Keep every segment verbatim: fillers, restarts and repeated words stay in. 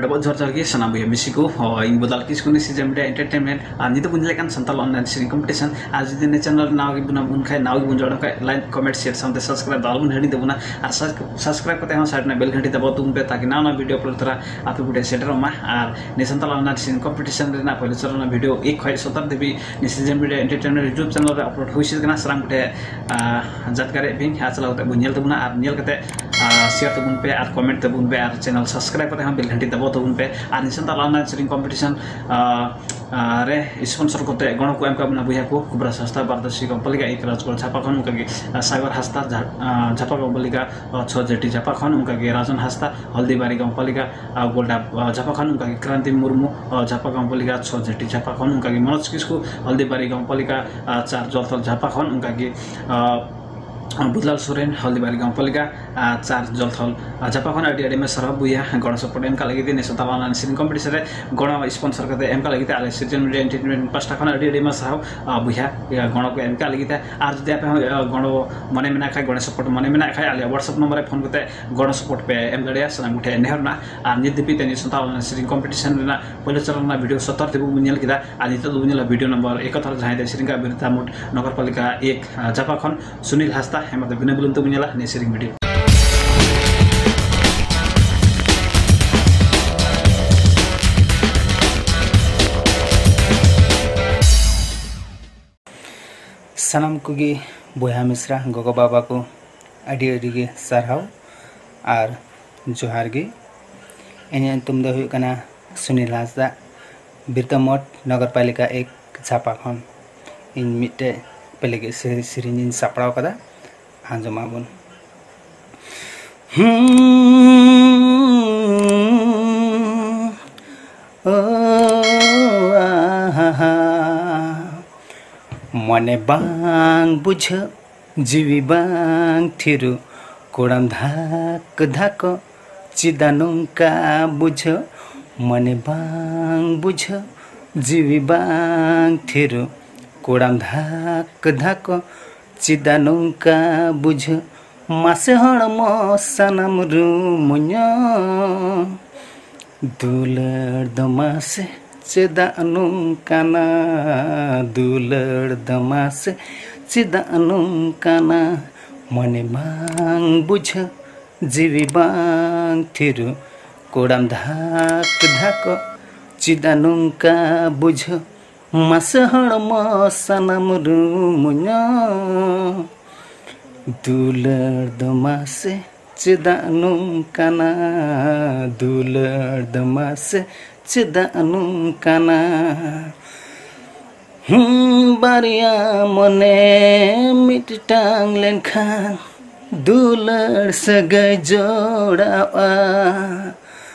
ᱰᱚᱵᱚᱜ ᱡᱚᱦᱟᱨ ᱡᱚᱦᱟᱨ ᱜᱮ ᱥᱟᱱᱟᱢ ᱵᱚᱭᱦᱟ ᱢᱤᱥᱤ ᱠᱚ᱾ ᱦᱳᱭ, ᱤᱧ ᱵᱚᱫᱟᱞ ᱠᱤᱥᱠᱩ, ᱱᱤᱥᱤ ᱡᱮ ᱢᱤᱰᱤᱭᱟ ᱮᱱᱴᱟᱨᱴᱮᱱᱢᱮᱱᱴ᱾ ᱟᱨ ᱱᱤᱛᱚᱜ ᱵᱚᱱ ᱧᱮᱞᱮᱫ ᱠᱟᱱ ᱥᱟᱱᱛᱟᱲ ᱚᱱᱞᱟᱭᱤᱱ ᱥᱮᱨᱮᱧ ᱠᱚᱢᱯᱤᱴᱤᱥᱚᱱ᱾ ᱟᱨ ᱡᱩᱫᱤ ᱱᱤᱭᱟᱹ ᱪᱮᱱᱮᱞ ᱨᱮ ᱱᱟᱣᱟ ᱜᱮ ᱵᱚᱱᱟᱢ ᱩᱱ ᱠᱷᱟᱡ ᱱᱟᱣᱟ ᱜᱮ ᱵᱚᱱ ᱡᱚᱲᱟᱣ ᱠᱷᱟᱡ ᱞᱟᱭᱤᱠ, ᱠᱚᱢᱮᱱᱴ, ᱥᱮᱭᱟᱨ ᱥᱟᱶᱛᱮ ᱥᱟᱵᱥᱠᱨᱟᱭᱤᱵ ᱫᱚ ᱟᱞᱚ ᱵᱚᱱ ᱦᱤᱲᱤᱧ ᱛᱟᱵᱚᱱᱟ᱾ ᱟᱨ ᱥᱟᱵᱥᱠᱨᱟᱭᱤᱵ ᱠᱟᱛᱮ ᱦᱚᱸ ᱥᱟᱭᱤᱰ ᱨᱮᱱᱟᱜ ᱵᱮᱞ ᱜᱷᱟᱱᱴᱤ ᱫᱟᱵᱟᱣ ᱛᱟᱵᱚᱱ ᱯᱮ, ᱛᱟᱠᱤ ᱱᱟᱣᱟ ᱱᱟᱣᱟ ᱵᱷᱤᱰᱤᱭᱳ ᱟᱯᱞᱳᱰ ᱛᱚᱨᱟ ᱟᱯᱮ ᱠᱚᱴᱷᱮᱱ ᱥᱮᱴᱮᱨᱚᱜ ᱢᱟ᱾ ᱟᱨ ᱱᱤᱭᱟᱹ ᱥᱟᱱᱛᱟᱲ ᱚᱱᱞᱟᱭᱤᱱ ᱥᱮᱨᱮᱧ ᱠᱚᱢᱯᱤᱴᱤᱥᱚᱱ ᱨᱮᱱᱟᱜ ᱯᱳᱭᱞᱳ ᱪᱚᱨᱚᱱ ᱨᱮᱱᱟᱜ ᱵᱷᱤᱰᱤᱭᱳ ᱮᱠ ᱠᱷᱚᱡ ᱥᱚᱛᱚᱨ ᱫᱷᱟᱹᱵᱤᱡ ᱱᱤᱥᱤ ᱡᱮ ᱢᱤᱰᱤᱭᱟ ᱮᱱᱴᱟᱨᱴᱮᱱᱢᱮᱱᱴ YouTube ᱪᱮᱱᱮᱞ ᱨᱮ ᱟᱯᱞᱳᱰ ᱦᱩᱭ ᱥᱟᱹᱛ ᱠᱟᱱᱟ᱾ ᱥᱟᱱᱟᱢ ᱠᱚᱴᱷᱮᱱ ᱟᱨ ᱡᱟᱛᱠᱟᱨᱮ ᱵᱤᱱ ᱟᱨ ᱪᱟᱞᱟᱣ ᱠᱟᱛᱮ ᱵᱚᱱ ᱧᱮᱞ ᱛᱟᱵᱚᱱᱟ ᱟᱨ ᱧᱮᱞ ᱠᱟᱛᱮ ᱟᱨ ᱥᱮᱭᱟᱨ ᱛᱟᱵᱚᱱ ᱯᱮ ᱟᱨ ᱠᱚᱢᱮᱱᱴ ᱛᱟᱵᱚᱱ ᱯᱮ ᱟᱨ ᱪᱮᱱᱮᱞ ᱥᱟᱵᱥᱠᱨᱟᱭᱤᱵ ᱠᱟᱛᱮ ᱦᱚᱸ ᱵᱮᱞ ᱜᱷᱟᱱᱴᱤ ᱫᱟᱵᱟᱣ ᱛᱟᱵᱚᱱ ᱯᱮ᱾ ᱟᱨ ᱱᱤᱭᱟᱹ ᱥᱟᱱᱛᱟᱲ ᱚᱱᱞᱟᱭᱤᱱ ᱥᱮᱨᱮᱧ ᱠᱚᱢᱯᱤᱴᱤᱥᱚᱱ ᱨᱮ ᱥᱯᱚᱱᱥᱚᱨ ᱠᱟᱛᱮ ᱜᱚᱲᱚ ᱠᱚ ᱮᱢ ᱠᱟᱜ ᱵᱚᱱᱟ ᱵᱚᱭᱦᱟ ᱠᱚ ᱠᱩᱵᱨᱟ ᱥᱟᱥᱛᱟ ᱵᱟᱨᱫᱚᱥᱤ ᱠᱚᱢᱯᱟᱞᱤᱠᱟ ᱮᱠ ᱨᱟᱡᱽᱜᱚᱲ ᱡᱷᱟᱯᱟ ᱠᱷᱚᱱ, ᱚᱱᱠᱟᱜᱮ ᱥᱟᱜᱚᱨ ᱦᱟᱸᱥᱫᱟ ᱡᱷᱟ- ᱡᱷᱟᱯᱟ ᱠᱚᱢᱯᱟᱞᱤᱠᱟ ᱪᱷᱚ ᱡᱮᱴᱤ ᱡᱷᱟᱯᱟ ᱠᱷᱚᱱ, ᱚᱱᱠᱟᱜᱮ ᱨᱟᱡᱚᱱ ᱦᱟᱸᱥᱫᱟ ᱦᱚᱞᱫᱤᱵᱟᱨᱤ ᱜᱟᱶᱯᱟᱞᱤᱠᱟ ᱜᱳᱞᱰᱟ ᱡᱷᱟᱯᱟ ᱠᱷᱚᱱ, ᱚᱱᱠᱟᱜᱮ ᱠᱨᱟᱱᱛᱤ ᱢᱩᱨᱢᱩ ᱡᱷᱟᱯᱟ ᱜᱟᱶᱯᱟᱞᱤᱠᱟ ᱪᱷᱚ ᱡᱮᱴᱤ ᱡᱷᱟᱯᱟ ᱠᱷᱚᱱ, ᱚᱱᱠᱟᱜᱮ ᱢᱚᱱᱳᱡᱽ ᱠᱤᱥᱠᱩ ᱦᱚᱞᱫᱤᱵᱟᱨᱤ ᱜᱟᱶᱯᱟᱞᱤᱠᱟ ᱪᱟᱨ ᱡᱚᱞᱛᱷᱚᱞ ᱡᱷᱟᱯᱟ ᱠᱷᱚᱱ, ᱚᱱᱠᱟᱜᱮ ᱵᱩᱫᱷᱞᱟᱞ ᱥᱚᱨᱮᱱ ᱦᱚᱞᱫᱤᱵᱟᱨᱤ ᱜᱟᱶᱯᱟᱞᱤᱠᱟ ᱪᱟᱨ ᱡᱚᱞᱛᱷᱚᱞ ᱡᱷᱟᱯᱟ ᱠᱷᱚᱱ ᱟᱹᱰᱤ ᱟᱹᱰᱤ ᱢᱟ ᱥᱟᱨᱦᱟᱣ ᱵᱚᱭᱦᱟ ᱜᱚᱲᱚ ᱥᱚᱯᱚᱦᱚᱫ ᱮᱢ ᱠᱟᱜ ᱞᱟᱹᱜᱤᱫ ᱛᱮ ᱱᱤᱭᱟᱹ ᱥᱟᱱᱛᱟᱲ ᱚᱱᱞᱟᱭᱤᱱ ᱥᱮᱨᱮᱧ ᱠᱚᱢᱯᱤᱴᱤᱥᱚᱱ ᱨᱮ ᱜᱚᱲᱚ ᱥᱯᱚᱱᱥᱚᱨ ᱠᱟᱛᱮ ᱮᱢ ᱠᱟᱜ ᱞᱟᱹᱜᱤᱫ ᱛᱮ ᱟᱞᱮ ᱥᱤᱨᱡᱚᱱ ᱢᱤᱰᱤᱭᱟ ᱮᱱᱴᱟᱨᱴᱮᱱᱢᱮᱱᱴ ᱯᱟᱥᱴᱟ ᱠᱷᱚᱱ ᱟᱹᱰᱤ ᱟᱹᱰᱤ ᱢᱟ ᱥᱟᱨᱦᱟᱣ ᱵᱚᱭᱦᱟ ᱜᱚᱲᱚ ᱠᱚ ᱮᱢ ᱠᱟᱜ ᱞᱟᱹᱜᱤᱫ ᱛᱮ᱾ ᱟᱨ ᱡᱩᱫᱤ ᱟᱯᱮ ᱦᱚᱸ ᱜᱚᱲᱚ ᱢᱚᱱᱮ ᱢᱮᱱᱟᱜ ᱠᱷᱟᱡ, ᱜᱚᱲᱚ ᱥᱚᱯᱚᱦᱚᱫ ᱢᱚᱱᱮ ᱢᱮᱱᱟᱜ ᱠᱷᱟᱡ ᱟᱞᱮ WhatsApp ᱱᱚᱢᱵᱚᱨ ᱨᱮ ᱯᱷᱳᱱ ᱠᱟᱛᱮ ᱜᱚᱲᱚ ᱥᱚᱯᱚᱦᱚᱫ ᱯᱮ ᱮᱢ ᱫᱟᱲᱮᱭᱟᱜᱼᱟ, ᱥᱟᱱᱟᱢ ᱠᱚᱴᱷᱮᱱ ᱱᱮᱦᱚᱨ ᱨᱮᱱᱟᱜ᱾ ᱟᱨ ᱱᱤᱛ ᱫᱷᱟᱹᱵᱤᱡ ᱛᱮ ᱱᱤᱭᱟᱹ ᱥᱟᱱᱛᱟᱲ ᱚᱱᱞᱟᱭᱤᱱ ᱥᱮᱨᱮᱧ ᱠᱚᱢᱯᱤᱴᱤᱥᱚᱱ ᱨᱮᱱᱟᱜ ᱯᱳᱭᱞᱳ ᱪᱚᱨᱚᱱ ᱨᱮᱱᱟᱜ ᱵᱷᱤᱰᱤᱭᱳ ᱥᱚᱛᱚᱨ ᱫᱷᱟᱹᱵᱤᱡ ᱵᱚᱱ ᱧᱮᱞ ᱠᱮᱫᱟ᱾ ᱟᱨ ᱱᱤᱛᱚᱜ ᱫᱚᱵᱚᱱ ᱧᱮᱞᱟ ᱵᱷᱤᱰᱤᱭᱳ ᱱᱚᱢᱵᱚᱨ ᱮᱠᱟᱛᱛᱳᱨ, ᱡᱟᱦᱟᱸᱭ ᱫᱚ ᱥᱮᱨᱮᱧ ᱠᱟᱜ ᱵᱤᱨᱛᱟ ᱢᱳᱴ ᱱᱚᱜᱚᱨᱯᱟᱞᱤᱠᱟ ᱮᱠ ᱡᱷᱟᱯᱟ ᱠᱷᱚᱱ ᱥᱩᱱᱤᱞ ᱦᱟᱸᱥᱫᱟ᱾ ᱦᱮᱸ, ᱢᱟ ᱛᱚᱵᱮ ᱵᱤᱱᱟᱹ ᱵᱤᱞᱚᱢ ᱛᱮᱵᱚᱱ ᱧᱮᱞᱟ ᱱᱤᱭᱟᱹ ᱥᱮᱨᱮᱧ ᱵᱷᱤᱰᱤᱭᱳ᱾ ᱥᱟᱱᱟᱢ ᱠᱚᱜᱮ ᱵᱚᱭᱦᱟ ᱢᱤᱥᱨᱟ, ᱜᱚᱜᱚ ᱵᱟᱵᱟ ᱠᱚ, ᱟᱹᱰᱤ ᱟᱹᱰᱤ ᱜᱮ ᱥᱟᱨᱦᱟᱣ ᱟᱨ ᱡᱚᱦᱟᱨ ᱜᱮ᱾ ᱤᱧᱟᱹᱜ ᱧᱩᱛᱩᱢ ᱫᱚ ᱦᱩᱭᱩᱜ ᱠᱟᱱᱟ ᱥᱩᱱᱤᱞ ᱦᱟᱸᱥᱫᱟ, ᱵᱤᱨᱛᱟ ᱢᱳᱴ ᱱᱚᱜᱚᱨᱯᱟᱞᱤᱠᱟ ᱮᱠ ᱡᱷᱟᱯᱟ ᱠᱷᱚᱱ᱾ ᱤᱧ ᱢᱤᱫᱴᱮᱡ ᱟᱯᱮ ᱞᱟᱹᱜᱤᱫ ᱥᱮ-, ᱥᱮᱨᱮᱧ ᱤᱧ ᱥᱟᱯᱲᱟᱣ ᱠᱟᱫᱟ, ᱟᱸᱡᱚᱢᱟᱵᱚᱱ᱾ ᱦᱩᱸ, ᱳ, ᱟᱦᱟ, ᱢᱚᱱᱮ ᱵᱟᱝ ᱵᱩᱡᱷᱟᱹᱜ, ᱡᱤᱣᱤ ᱵᱟᱝ ᱛᱷᱤᱨᱩ, ᱠᱚᱲᱟᱢ ᱫᱷᱟᱠ ᱫᱷᱟᱠ, ᱪᱮᱫᱟᱜ ᱱᱚᱝᱠᱟ ᱵᱩᱡᱷᱟᱹᱜ? ᱢᱚᱱᱮ ᱵᱟᱝ ᱵᱩᱡᱷᱟᱹᱜ, ᱡᱤᱣᱤ ᱵᱟᱝ ᱛᱷᱤᱨᱩ, ᱠᱚᱲᱟᱢ ᱫᱷᱟᱠ ᱫᱷᱟᱠ, ᱪᱮᱫᱟᱜ ᱱᱚᱝᱠᱟ ᱵᱩᱡᱷᱟᱹᱜ? ᱢᱟᱥᱮ ᱦᱚᱲᱢᱚ ᱥᱟᱱᱟᱢ ᱨᱩᱢᱩᱧᱚᱜ, ᱫᱩᱞᱟᱹᱲ ᱫᱚ ᱢᱟᱥᱮ ᱪᱮᱫᱟᱜ ᱱᱚᱝᱠᱟᱱᱟ? ᱫᱩᱞᱟᱹᱲ ᱫᱚ ᱢᱟᱥᱮ ᱪᱮᱫᱟᱜ ᱱᱚᱝᱠᱟᱱᱟ? ᱢᱚᱱᱮ ᱵᱟᱝ ᱵᱩᱡᱷᱟᱹᱣ, ᱡᱤᱣᱤ ᱵᱟᱝ ᱛᱷᱤᱨᱚᱜ, ᱠᱚᱲᱟᱢ ᱫᱷᱟᱠ ᱫᱷᱟᱠᱚᱜ, ᱪᱮᱫᱟᱜ ᱱᱚᱝᱠᱟ ᱵᱩᱡᱷᱟᱹᱣ? ᱢᱟᱥᱮ ᱦᱚᱲᱢᱚ ᱥᱟᱱᱟᱢ ᱨᱩᱢᱩᱧᱚᱜ᱾ ᱫᱩᱞᱟᱹᱲ ᱫᱚ ᱢᱟᱥᱮ ᱪᱮᱫᱟᱜ ᱱᱚᱝᱠᱟᱱᱟ? ᱫᱩᱞᱟᱹᱲ ᱫᱚ ᱢᱟᱥᱮ ᱪᱮᱫᱟᱜ ᱱᱚᱝᱠᱟᱱᱟ? ᱦᱩᱸ, ᱵᱟᱨᱭᱟ ᱢᱚᱱᱮ ᱢᱤᱫᱴᱟᱝ ᱞᱮᱱᱠᱷᱟᱱ ᱫᱩᱞᱟᱹᱲ ᱥᱟᱹᱜᱟᱹᱭ ᱡᱚᱲᱟᱣᱜᱼᱟ᱾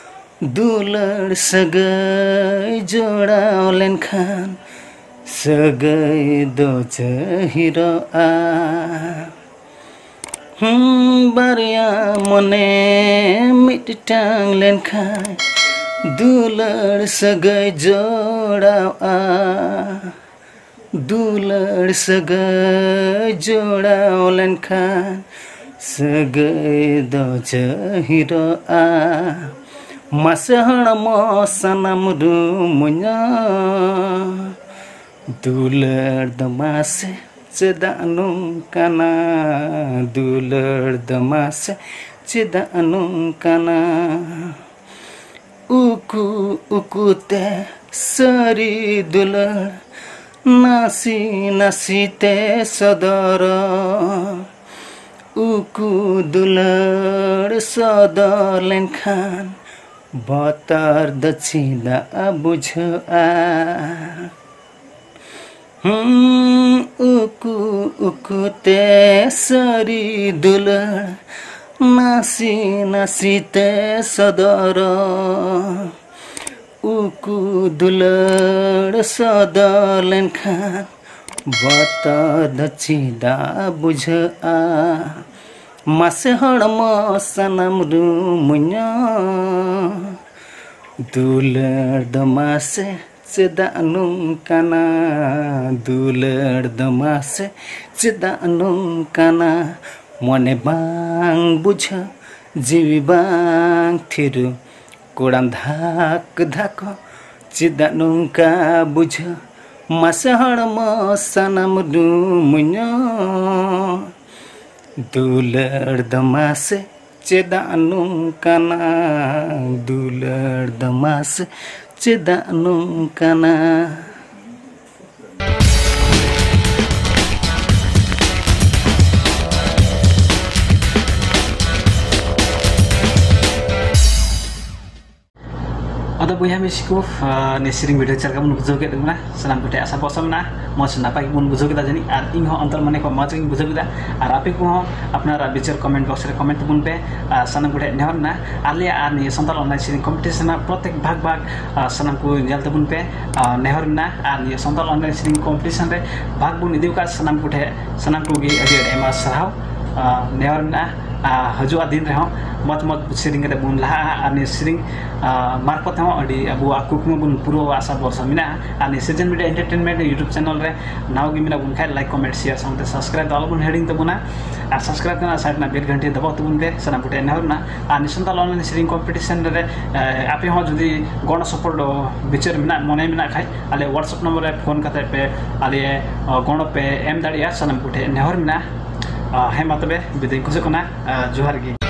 ᱫᱩᱞᱟᱹᱲ ᱥᱟᱹᱜᱟᱹᱭ ᱡᱚᱲᱟᱣ ᱞᱮᱱᱠᱷᱟᱱ ᱥᱟᱹᱜᱟᱹᱭ ᱫᱚ ᱪᱟᱹᱦᱤᱨᱚᱜᱼᱟ᱾ ᱦᱩᱸ, ᱵᱟᱨᱭᱟ ᱢᱚᱱᱮ ᱢᱤᱫᱴᱟᱝ ᱞᱮᱱᱠᱷᱟᱱ ᱫᱩᱞᱟᱹᱲ ᱥᱟᱹᱜᱟᱹᱭ ᱡᱚᱲᱟᱣᱜᱼᱟ᱾ ᱫᱩᱞᱟᱹᱲ ᱥᱟᱹᱜᱟᱹᱭ ᱡᱚᱲᱟᱣ ᱞᱮᱱᱠᱷᱟᱱ ᱥᱟᱹᱜᱟᱹᱭ ᱫᱚ ᱪᱟᱹᱦᱤᱨᱚᱜᱼᱟ᱾ ᱢᱟᱥᱮ ᱦᱚᱲᱢᱚ ᱥᱟᱱᱟᱢ ᱨᱩᱢᱩᱧᱚᱜ᱾ ᱫᱩᱞᱟᱹᱲ ᱫᱚ ᱢᱟᱥᱮ ᱪᱮᱫᱟᱜ ᱱᱚᱝᱠᱟᱱᱟ? ᱫᱩᱞᱟᱹᱲ ᱫᱚ ᱢᱟᱥᱮ ᱪᱮᱫᱟᱜ ᱱᱚᱝᱠᱟᱱᱟ? ᱩᱠᱩ ᱩᱠᱩᱛᱮ ᱥᱟᱹᱨᱤ ᱫᱩᱞᱟᱹᱲ ᱱᱟᱥᱮ ᱱᱟᱥᱮᱛᱮ ᱥᱚᱫᱚᱨᱚᱜ᱾ ᱩᱠᱩ ᱫᱩᱞᱟᱹᱲ ᱥᱚᱫᱚᱨ ᱞᱮᱱᱠᱷᱟᱱ ᱵᱚᱛᱚᱨ ᱫᱚ ᱪᱮᱫᱟᱜ ᱵᱩᱡᱷᱟᱹᱜᱼᱟ? ᱦᱩᱸ, ᱩᱠᱩ ᱩᱠᱩᱛᱮ ᱥᱟᱹᱨᱤ ᱫᱩᱞᱟᱹᱲ ᱱᱟᱥᱮ ᱱᱟᱥᱮᱛᱮ ᱥᱚᱫᱚᱨᱚᱜ᱾ ᱩᱠᱩ ᱫᱩᱞᱟᱹᱲ ᱥᱚᱫᱚᱨ ᱞᱮᱱᱠᱷᱟᱱ ᱵᱚᱛᱚᱨ ᱫᱚ ᱪᱮᱫᱟᱜ ᱵᱩᱡᱷᱟᱹᱜᱼᱟ? ᱢᱟᱥᱮ ᱦᱚᱲᱢᱚ ᱥᱟᱱᱟᱢ ᱨᱩᱢᱩᱧᱚᱜ᱾ ᱫᱩᱞᱟᱹᱲ ᱫᱚ ᱢᱟᱥᱮ ᱪᱮᱫᱟᱜ ᱱᱚᱝᱠᱟᱱᱟ? ᱫᱩᱞᱟᱹᱲ ᱫᱚ ᱢᱟᱥᱮ ᱪᱮᱫᱟᱜ ᱱᱚᱝᱠᱟᱱᱟ? ᱢᱚᱱᱮ ᱵᱟᱝ ᱵᱩᱡᱷᱟᱹᱣ, ᱡᱤᱣᱤ ᱵᱟᱝ ᱛᱷᱤᱨᱚᱜ, ᱠᱚᱲᱟᱢ ᱫᱷᱟᱠ ᱫᱷᱟᱠ ᱪᱮᱫᱟᱜ ᱱᱚᱝᱠᱟ ᱵᱩᱡᱷᱟᱹᱣ? ᱢᱟᱥᱮ ᱦᱚᱲᱢᱚ ᱥᱟᱱᱟᱢ ᱰᱩᱢᱩᱧᱚᱜ᱾ ᱫᱩᱞᱟᱹᱲ ᱫᱚ ᱢᱟᱥᱮ ᱪᱮᱫᱟᱜ ᱱᱚᱝᱠᱟᱱᱟ? ᱫᱩᱞᱟᱹᱲ ᱫᱚ ᱢᱟᱥᱮ ᱪᱮᱫᱟᱜ ᱱᱚᱝᱠᱟᱱᱟ? ᱟᱫᱚ ᱵᱚᱭᱦᱟ ᱢᱤᱥᱤ ᱠᱚ, ᱟᱨ ᱱᱤᱭᱟᱹ ᱥᱮᱨᱮᱧ video ᱪᱮᱫ ᱞᱮᱠᱟ ᱵᱚᱱ ᱵᱩᱡᱷᱟᱹᱣ ᱠᱮᱫ ᱛᱟᱵᱚᱱᱟ? ᱥᱟᱱᱟᱢ ᱠᱚᱴᱷᱮᱱ ᱟᱥᱟ ᱵᱷᱚᱨᱥᱟ ᱢᱮᱱᱟᱜᱼᱟ, ᱢᱚᱡᱽ ᱱᱟᱯᱟᱭ ᱜᱮᱵᱚᱱ ᱵᱩᱡᱷᱟᱹᱣ ᱠᱮᱫᱟ ᱡᱟᱹᱱᱤᱡ᱾ ᱟᱨ ᱤᱧ ᱦᱚᱸ ᱚᱱᱛᱚᱨ ᱢᱚᱱᱮ ᱠᱷᱚᱱ ᱢᱚᱡᱽ ᱜᱤᱧ ᱵᱩᱡᱷᱟᱹᱣ ᱠᱮᱫᱟ᱾ ᱟᱨ ᱟᱯᱮ ᱠᱚᱦᱚᱸ ᱟᱯᱱᱟᱨᱟᱜ ᱵᱤᱪᱟᱹᱨ comment box ᱨᱮ comment ᱛᱟᱵᱚᱱ ᱯᱮ᱾ ᱟᱨ ᱥᱟᱱᱟᱢ ᱠᱚᱴᱷᱮᱱ ᱱᱮᱦᱚᱨ ᱢᱮᱱᱟᱜᱼᱟ, ᱟᱞᱮᱭᱟᱜ ᱟᱨ ᱱᱤᱭᱟᱹ ᱥᱟᱱᱛᱟᱲ online ᱥᱮᱨᱮᱧ competition ᱨᱮᱱᱟᱜ ᱯᱨᱚᱛᱮᱠ ᱵᱷᱟᱜᱽ ᱵᱷᱟᱜᱽ, ᱟᱨ ᱥᱟᱱᱟᱢ ᱠᱚ ᱧᱮᱞ ᱛᱟᱵᱚᱱ ᱯᱮ᱾ ᱟᱨ ᱱᱮᱦᱚᱨ ᱢᱮᱱᱟᱜᱼᱟ, ᱟᱨ ᱱᱤᱭᱟᱹ ᱥᱟᱱᱛᱟᱲ online ᱥᱮᱨᱮᱧ competition ᱨᱮ ᱵᱷᱟᱜᱽ ᱵᱚᱱ ᱤᱫᱤ ᱟᱠᱟᱫ ᱥᱟᱱᱟᱢ ᱠᱚᱴᱷᱮᱱ, ᱥᱟᱱᱟᱢ ᱠᱚᱜᱮ ᱟᱹᱰᱤ ᱟᱹᱰᱤ ᱟᱭᱢᱟ ᱥᱟᱨᱦᱟᱣ᱾ ᱟᱨ ᱱᱮᱦᱚᱨ ᱢᱮᱱᱟᱜᱼᱟ, ᱟᱨ ᱦᱤᱡᱩᱜᱼᱟ ᱫᱤᱱ ᱨᱮᱦᱚᱸ ᱢᱚᱡᱽ ᱢᱚᱡᱽ ᱥᱮᱨᱮᱧ ᱠᱟᱛᱮ ᱵᱚᱱ ᱞᱟᱦᱟᱜᱼᱟ᱾ ᱟᱨ ᱱᱤᱭᱟᱹ ᱥᱮᱨᱮᱧ, ᱟᱨ ᱢᱟᱨᱯᱷᱚᱛ ᱛᱮᱦᱚᱸ ᱟᱹᱰᱤ ᱟᱵᱚᱣᱟᱜ ᱠᱩᱠᱢᱩ ᱵᱚᱱ ᱯᱩᱨᱟᱹᱣᱟ, ᱟᱥᱟ ᱵᱷᱚᱨᱥᱟ ᱢᱮᱱᱟᱜᱼᱟ᱾ ᱟᱨ ᱱᱤᱭᱟᱹ ᱥᱤᱡᱮᱱ ᱢᱤᱰᱤᱭᱟ ᱮᱱᱴᱟᱨᱴᱮᱱᱢᱮᱱᱴ YouTube ᱪᱮᱱᱮᱞ ᱨᱮ ᱱᱟᱣᱟ ᱜᱮ ᱢᱮᱱᱟᱜ ᱵᱚᱱ ᱠᱷᱟᱡ, like, comment, share ᱥᱟᱶᱛᱮ subscribe ᱫᱚ ᱟᱞᱚᱵᱚᱱ ᱦᱤᱲᱤᱧ ᱛᱟᱵᱚᱱᱟ᱾ ᱟᱨ subscribe ᱨᱮᱱᱟᱜ side ᱨᱮᱱᱟᱜ bell ᱜᱷᱟᱱᱴᱤ ᱫᱟᱵᱟᱣ ᱛᱟᱵᱚᱱ ᱯᱮ, ᱥᱟᱱᱟᱢ ᱠᱚᱴᱷᱮᱱ ᱱᱮᱦᱚᱨ ᱢᱮᱱᱟᱜᱼᱟ᱾ ᱟᱨ ᱱᱤᱭᱟᱹ ᱥᱟᱱᱛᱟᱲ online ᱥᱮᱨᱮᱧ competition ᱨᱮ, ᱮ, ᱟᱯᱮ ᱦᱚᱸ ᱡᱩᱫᱤ ᱜᱚᱲᱚ support ᱵᱤᱪᱟᱹᱨ ᱢᱮᱱᱟᱜ, ᱢᱚᱱᱮ ᱢᱮᱱᱟᱜ ᱠᱷᱟᱡ, ᱟᱞᱮ WhatsApp ᱱᱚᱢᱵᱚᱨ ᱨᱮ ᱯᱷᱳᱱ ᱠᱟᱛᱮ ᱯᱮ ᱟᱞᱮ, ᱮ, ᱜᱚᱲᱚ ᱯᱮ ᱮᱢ ᱫᱟᱲᱮᱭᱟᱜᱼᱟ, ᱥᱟᱱᱟᱢ ᱠᱚᱴᱷᱮᱱ ᱱᱮᱦᱚᱨ ᱢᱮᱱᱟᱜᱼᱟ᱾ ᱮ, ᱦᱮᱸ ᱢᱟ ᱛᱚᱵᱮ ᱵᱤᱫᱟᱹᱭ ᱠᱷᱚᱡᱚᱜ ᱠᱟᱱᱟ᱾ ᱮ, ᱡᱚᱦᱟᱨ ᱜᱮ᱾